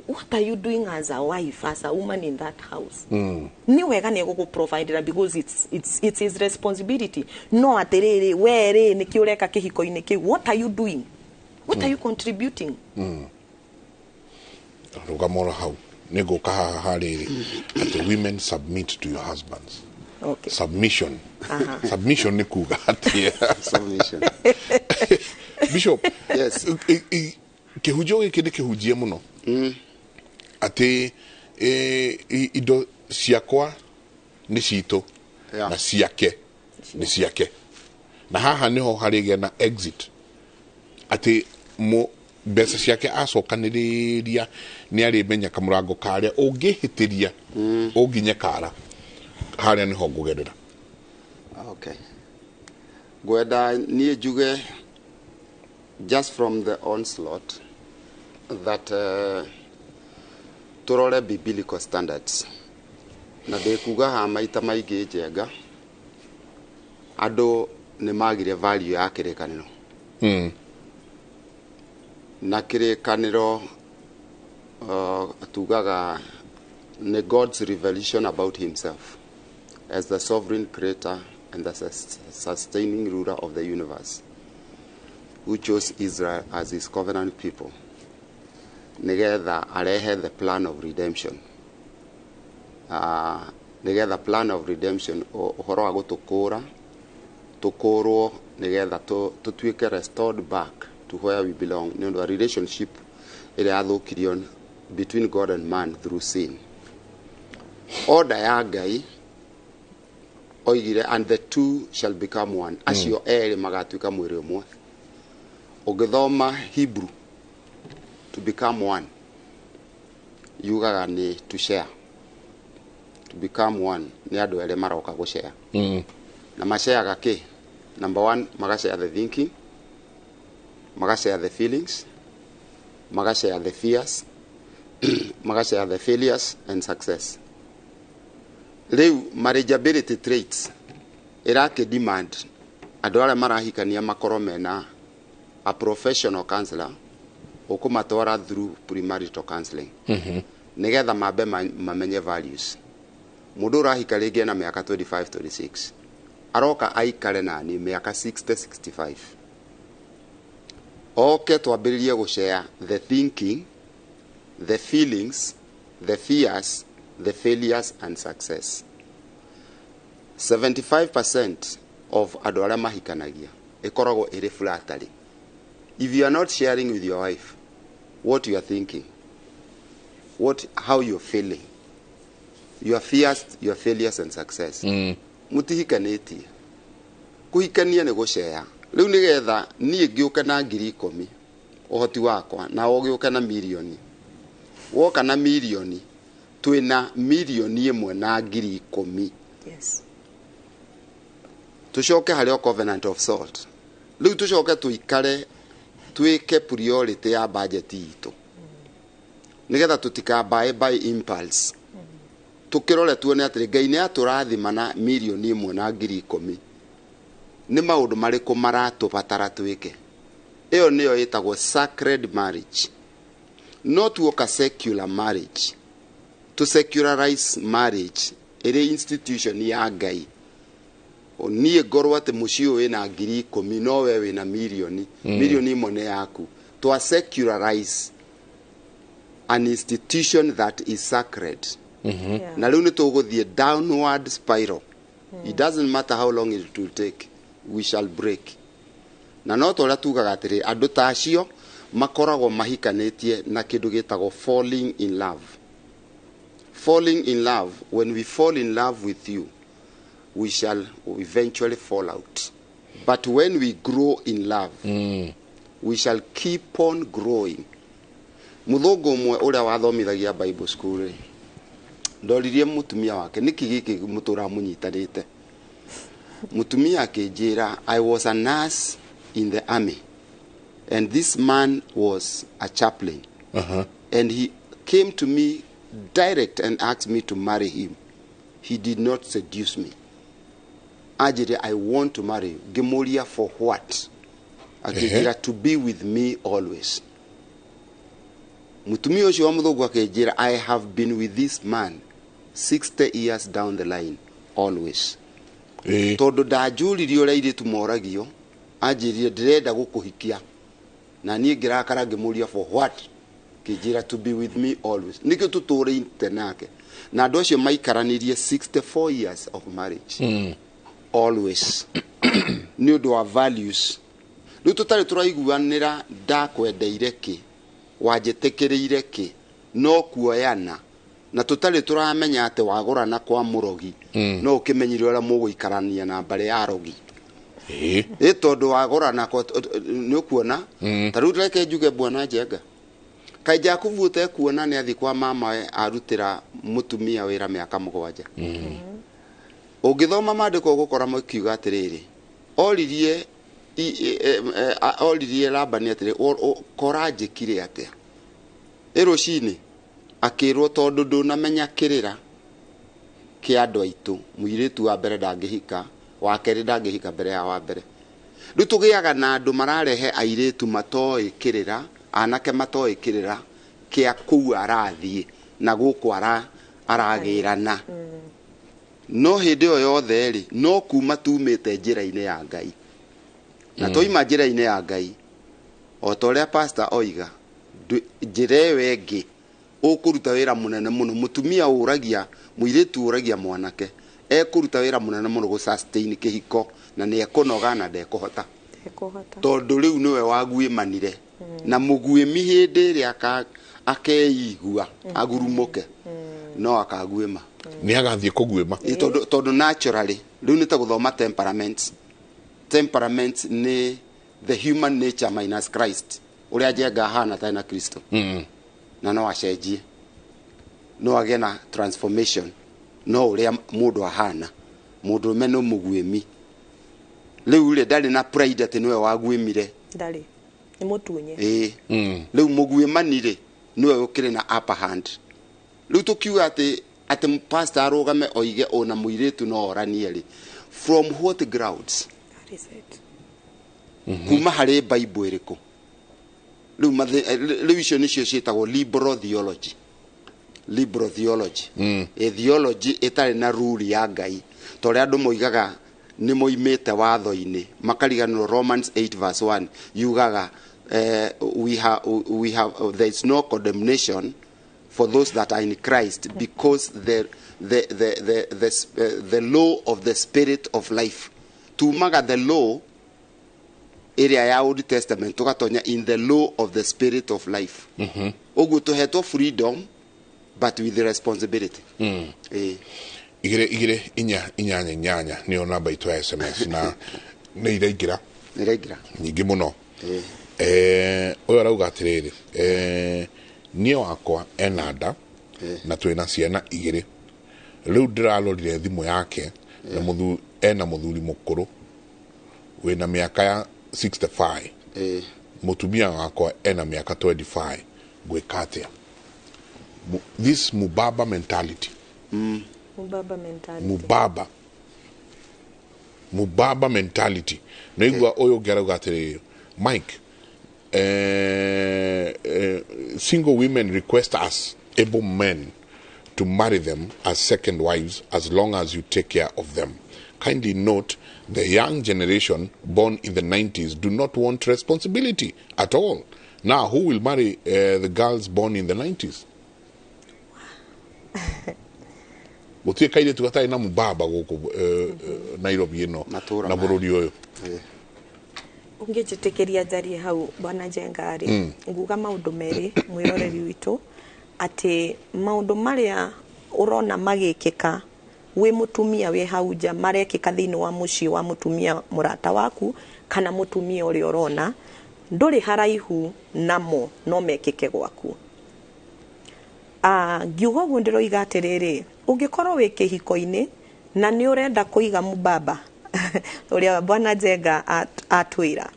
What are you doing as a wife, as a woman in that house? Nĩ wega nĩ egũkũprovidera because it's his responsibility, no atĩrĩrĩ, we rĩ, nĩkĩ ũreka kĩhiko-inĩ kĩu? What are you doing? What are you contributing? Rũgama oro hau, nĩ ngũka haha harĩrĩ, atĩ women, submit to your husbands. Submission. Submission nĩ kuga atĩa? Submission. Bishop. Yes. Kĩhunjio gĩkĩ nĩ kĩhunjie mũno atĩ indo ciakwa nĩ citũ na ciake nĩ ciake, na haha nĩho harĩgĩa na exit atĩ mbeca ciake acokanĩrĩria nĩ arĩmenya kamũrango karĩa ũngĩhĩtĩria ũnginye kara harĩa nĩho ngũgerera. Okay, ngwenda niĩ njuge just from the onslaught that turore biblical standards, na ndĩkuga ha maita maingĩ Njenga andũ nĩ magire value ya kĩrĩkanĩro. Na kĩrĩkanĩro tugaga nĩ God's revelation about himself as the sovereign creator and the sustaining ruler of the universe, who chose Israel as his covenant people nigetha arehe the plan of redemption, nigetha plan of redemption ũhoro wa gũtũkũra tũkũrwo nigetha tũtuĩke restored back to where we belong nĩ ũndũ wa relationship ĩrĩa yathũkirio between God and man through sin. Order ya Ngai oigire, "And the two shall become one," acio erĩ magatuĩka mwĩrĩ ũmwe. Ũngĩthoma Hebrew, "to become one" yugaga nĩ to share. To become one nĩ andũ erĩ maroka gũshare. Na mashareaga kĩ? Number one, magashare the thinking, magashare the feelings, magashare the fears, magashare the failures and success. Rĩu marriageability traits ĩrakĩ demand andũ arĩa marahikania makorwo mena a professional counselor ũkũmatwara through premarital counseling nĩgetha mambe mamenye values. Mũndũ ũrahika rĩngĩ ena mĩaka 25, 26, aroka aikare nani mĩaka 60, 65, oke twambĩrĩrie gũshare the thinking, the feelings, the fears, the failures and success. 75% of andũ arĩa mahikanagia ĩkoragwo ĩrĩ flattery. If you are not sharing with your wife what you are thinking, what how you're feeling, your fears, your failures and success, mutihikanĩtie. Kũhikania nĩ gũcea. Rĩu nĩgetha niĩ ngĩũke na 10,000 ũhoti wakwa na ũgĩũke na mirioni, woka na mirioni, twĩna 1,110,000. Tucoke harĩ o covenant of salt. Rĩu tucoke tũikare twĩke priority ya budget itũ nĩgetha tũtikambae by impulse. Tũkĩrore tuone atĩrĩ, Ngai nĩ atũrathima na 1,110,000, nĩ maũndũ marĩkũ maratũbatara twĩke? Ĩyo nĩyo ĩtagwo sacred marriage. No tuoka secular marriage, to secularize marriage ĩrĩ institution ya Ngai, niĩ ngorwo atĩ mũciĩ ũyũ wĩna 10,000 no we wĩna mirioni, 1 million nĩ yaku, twa secularize an institution that is sacred. Na rĩu nĩ tũgũthiĩ downward spiral. It doesn't matter how long it will take, we shall break. Na no ta ũrĩa tugaga atĩrĩ, andũ ta acio makoragwo mahikanĩtie na kĩndũ gĩtagwo falling in love. Falling in love, when we fall in love with you, we shall eventually fall out, but when we grow in love, we shall keep on growing. Mũthũngũ ũmwe ũrĩa wathomithagia Bible school rĩ, ndoririe mũtumia wake nĩkĩ gĩkĩ mũtũraga mũnyitanĩte. Mũtumia akĩnjĩra, "I was a nurse in the army and this man was a chaplain and he came to me direct and asked me to marry him. He did not seduce me. Anjĩrire, 'I want to marry you.' Ngĩmũria, 'For what?' Akĩnjĩra, 'To be with me always.' Mũtumia ũcio wa mũthũngũ akĩnjĩra, 'I have been with this man 60 years down the line, always.' Tondũ ndanjũririe ũrĩa airĩtu moragio, anjĩrire, 'Ndĩrenda gũkũhikia.' Na niĩ ngĩrakara ngĩmũria, 'For what?' Kĩnjĩra, 'To be with me always.' Nĩkĩo tũtũrĩte nake." Na andũ acio maikaranirie 64 years of marriage, always, nĩ ũndũ wa values. Rĩu tũtarĩ tũraiguanĩra ndakwendeire kĩ, wanjĩtĩkĩrĩire kĩ, no kuoyana na tũtarĩ tũramenya atĩ wagũrana kwa mũrogi, no ũkĩmenyire ũrĩa mũgũikarania na mbarĩ ya arogi. Ĩ tondũ wagũrana kwa nĩ ũkuona ta rĩu reke njuge bwana Njenga, kaĩ Jakubu ũtekuona nĩ athiĩ kwa mamawe arutĩra mũtumia wĩra mĩaka 7. Ũngĩthoma maandĩko ũgũkora makiuga atĩrĩrĩ, oririe oririe Labani atĩrĩ, kora njĩkire atĩa ĩ rũcinĩ, akĩrwo tondũ ndũnamenya kĩrĩra kĩa andũ aitũ, mũirĩtu wa mbere ndangĩhika, wa kerĩ ndangĩhika mbere ya wa mbere. Rĩu tũgĩaga na andũ mararehe airĩtu matoĩ kĩrĩra, anake matoĩ kĩrĩra kĩa kũu arathiĩ na gũkũ aragĩrana. No hĩndĩ ĩyo yothe rĩ, no kuma tumĩte njĩra-inĩ ya Ngai. Na twaima njĩra-inĩ ya Ngai, o ta ũrĩa pastor oiga, njĩra ĩyo ĩngĩ ũkũruta wĩra mũnene mũno. Mũtumia ũragia, mũirĩtu ũragia mwanake, ekũruta wĩra mũnene mũno gũ sustain kĩhiko, na nĩ ekũnoga na ndekũhota. Tondũ rĩu nĩwe waguĩmanire. Na mũguĩmi hĩndĩ ĩrĩa akeigua agurumũke, no akaguĩma. Nĩ agathiĩ kũguĩma. Tondũ naturally rĩu nĩ ta gũthoma temperaments. Temperament nĩ the human nature minus Christ. Ũrĩa Njenga ahana tarĩ na Kristo. Na no acenjie, no agĩe na transformation, no ũrĩa mũndũ ahana, mũndũrũme no mũguĩmi. Rĩu rĩ, ndarĩ na pride atĩ nĩwe waguĩmire. Ndarĩ, nĩ mũtunye. Ĩĩ. Rĩu mũguĩmani rĩ, nĩwe ũkĩrĩ na upper hand. Rĩu tũkiuga atĩ pastor arũgame oige ona mũirĩtu no oranie rĩ, from what grounds? That is it. Kuma harĩ Bible ĩrĩkũ? Rĩu icio nĩcio ciĩtagwo liberal theology. Liberal theology. Ĩ theology ĩtarĩ na rule ya Ngai. Ta ũrĩa andũ moigaga nĩ moimĩte watho-inĩ, makariganĩrwo Romans 8 verse 1 yugaga, we have there is no condemnation for those that are in Christ, because the law of the spirit of life. Tumaga the law ĩrĩa ya Old Testament tũgatonya in the law of the spirit of life. Ũguo tũhetwo freedom but with the responsibility. 2 2 4 8 8 nĩyo namba itũ ya SMS, na nĩ iraingĩra. Nĩ iraingĩra nyingĩ mũno. Ũyũ arauga atĩrĩrĩ, niĩ wakwa ena nda na twĩna ciana 2. Rĩu ndĩrarorire thimũ yake na ena mũthuri mũkũrũ wĩna mĩaka ya 65. Mũtumia wakwa ena mĩaka 25. Ngwĩka atĩa? This mubaba mentality. Mubaba mentality. Mubaba mentality. Naigua ũyũ ũngĩ arauga atĩrĩrĩ, Mike, single women request us, able men, to marry them as second wives as long as you take care of them. Kindly note, the young generation born in the 90s do not want responsibility at all. Now, who will marry the girls born in the 90s? Gũtirĩ kairĩtu gatarĩ na mubaba gũkũ Nairobi ĩno na bũrũri ũyũ. Ũngĩnjĩtĩkĩria njarie hau bwana Njenga rĩ, nguga maũndũ merĩ mwĩroreri witũ, atĩ maũndũ marĩa ũrona magĩkĩka wĩ mũtumia wĩ hau nja marekĩka thĩinĩ wa mũciĩ wa mũtumia mũrata waku kana mũtumia ũrĩa ũrona ndũrĩ haraihu namo no mekĩke gwaku. Ngiuga ũguo ndĩroiga atĩrĩrĩ, ũngĩkorwo wĩ kĩhiko-inĩ na nĩ ũrenda kũiga mubaba ũrĩa bwana Njenga atwĩra,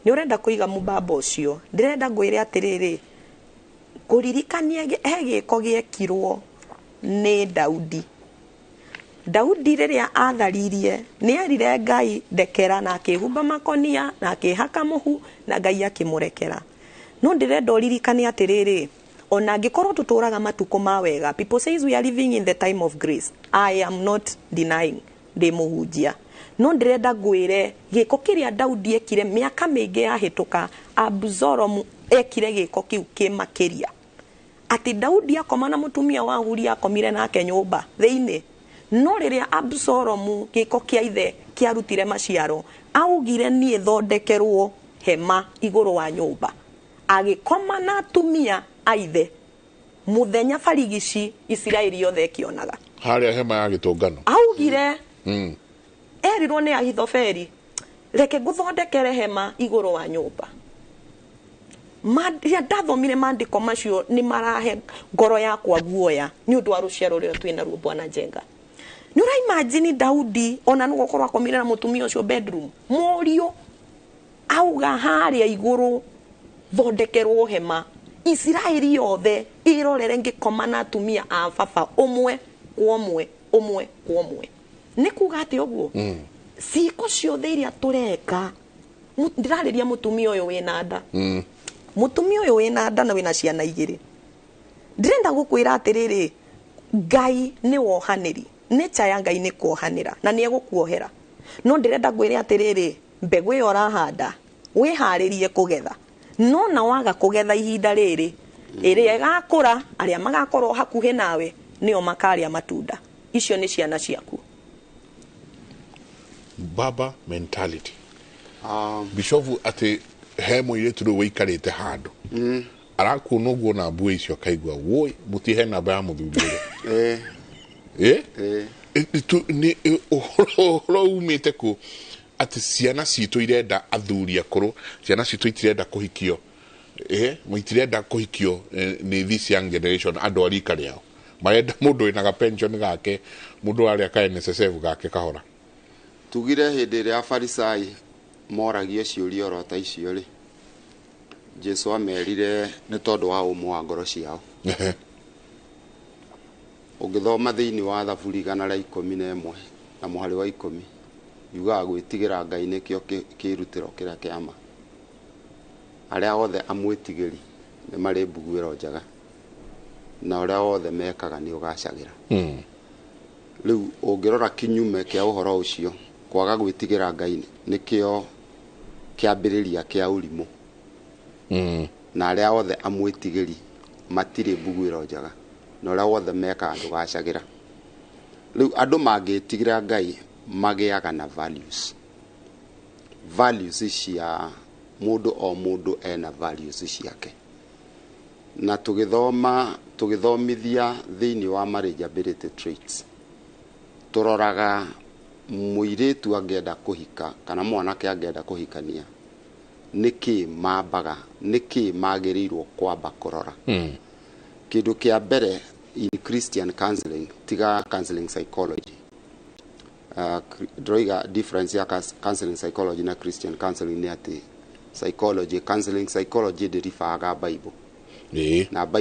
nĩ ũrenda kũiga mubaba ũcio, ndĩrenda ngwĩre atĩrĩrĩ, kũririkania he gĩko gĩekirwo nĩ Daudi. Daudi rĩrĩa atharirie nĩ erire Ngai ndekera, na akĩhumba makonia na akĩhaka mũhu na Ngai akĩmũrekera. No ndĩrenda ũririkane atĩrĩrĩ, ona angĩkorwo tũtũraga matukũ ma wega, people says we are living in the time of grace. I am not denying, ndĩ mũhunjia, no ndĩrenda ngwĩre gĩko kĩrĩa Daudi ekire mĩaka mĩingĩ yahĩtũka, Absalomu ekire gĩko kĩu kĩmakĩria. Atĩ Daudi akoma na mũtumia wa Uria, akomire nake nyũmba thĩinĩ. No rĩrĩa Absalomu gĩko kĩa ithe kĩarutire maciaro, augire niĩ thondekerwo Hema igũrũ wa nyũmba, agĩkoma na atumia a ithe mũthenya barigici, Isiraeli yothe ĩkĩonaga. Harĩa hema ya gĩtũngano. Augire, erirwo nĩ Ahithofeli, reke ngũthondekere hema igũrũ wa nyũmba. Rĩrĩa ndathomire maandĩko macio, nĩ marahe ngoro yakwa guoya nĩ ũndũ wa rũciaro rũrĩa twĩ naruo. Bwana Njenga, nĩ ũraimagine Daudi ona nĩ gũkorwo akomire na mũtumia ũcio bedroom, mũriũ auga harĩa igũrũ thondekerwo hema, Isiraeli yothe ĩrorere ngĩkoma na atumia a baba, ũmwe kwa ũmwe, ũmwe kwa ũmwe. Nĩ kuga atĩ ũguo ciĩko ciothe iria tũreka, ndĩrarĩria mũtumia ũyũ wĩna nda, mũtumia ũyũ wĩna nda na wĩna ciana igĩrĩ, ndĩrenda gũkwĩra atĩrĩrĩ, Ngai nĩ wohanĩri, nature ya Ngai nĩ kuohanĩra na nĩ egũkuohera. No ndĩrenda ngwĩre atĩrĩrĩ, mbegũ ĩyo ũrahanda, wĩharĩrie kũgetha. No na waga kũgetha ihinda rĩrĩ, ĩrĩa ĩgakũra, arĩa magakorwo hakuhĩ nawe nĩo makarĩa matunda. Icio nĩ ciana ciaku. Baba mentality. Bishofu, atĩ he mũirĩtu rĩu wĩikarĩte handũ arakuona ũguo na mbue icio, akaigua woi mũtihe namba ya mũthuri ũrĩa. Eh? Eh. Nĩ ũhoro umĩte kũ atĩ ciana citũ irenda athuri akũrũ, ciana citũ itirenda kũhikio, itirenda kũhikio nĩ this young generation, andũ a rika rĩao marenda mũndũ wĩna ga pension gake, mũndũ arĩa ka NSSF gake kahora? Tugire hĩndĩ ĩrĩa Afarisai moragio ciũria oro ta icio rĩ, Jesu amerire nĩ tondũ wa ũmũ wa ngoro ciao. Ũngĩthoma thĩinĩ wa Thaburi 111 na mũhari wa 10, yugaga gwĩtigĩra Ngai nĩkĩo kĩrutĩro kĩrĩa kĩa ma, arĩa othe amwĩtigĩri nĩ marĩ mbuguĩro njega, na ũrĩa wothe mekaga nĩ ũgacagĩra. Rĩu ũngĩrora kinyume kĩa ũhoro ũcio, kwaga gwĩtigĩra Ngai nĩkĩo kĩambĩrĩria kĩa ũrimũ, na arĩa othe amwĩtigĩri matirĩ mbuguĩro njega, na ũrĩa wothe mekaga ndũgacagĩra. Rĩu andũ mangĩtigĩra Ngai magĩaga na values, values cia mũndũ, o mũndũ ena values ciake. Na tũgĩthoma, tũgĩthomithia thĩinĩ wa marriageability traits, tũroraga mũirĩtu angĩenda kũhika kana mwanake angĩenda kũhikania, nĩkĩ mambaga, nĩkĩ magĩrĩirwo kwamba kũrora? Kĩndũ kĩa mbere in Christian counseling, tiga counseling psychology, ndĩroiga difference ya counseling psychology na Christian counseling nĩ atĩ psychology, counseling psychology ndĩribaga Bible na Bible.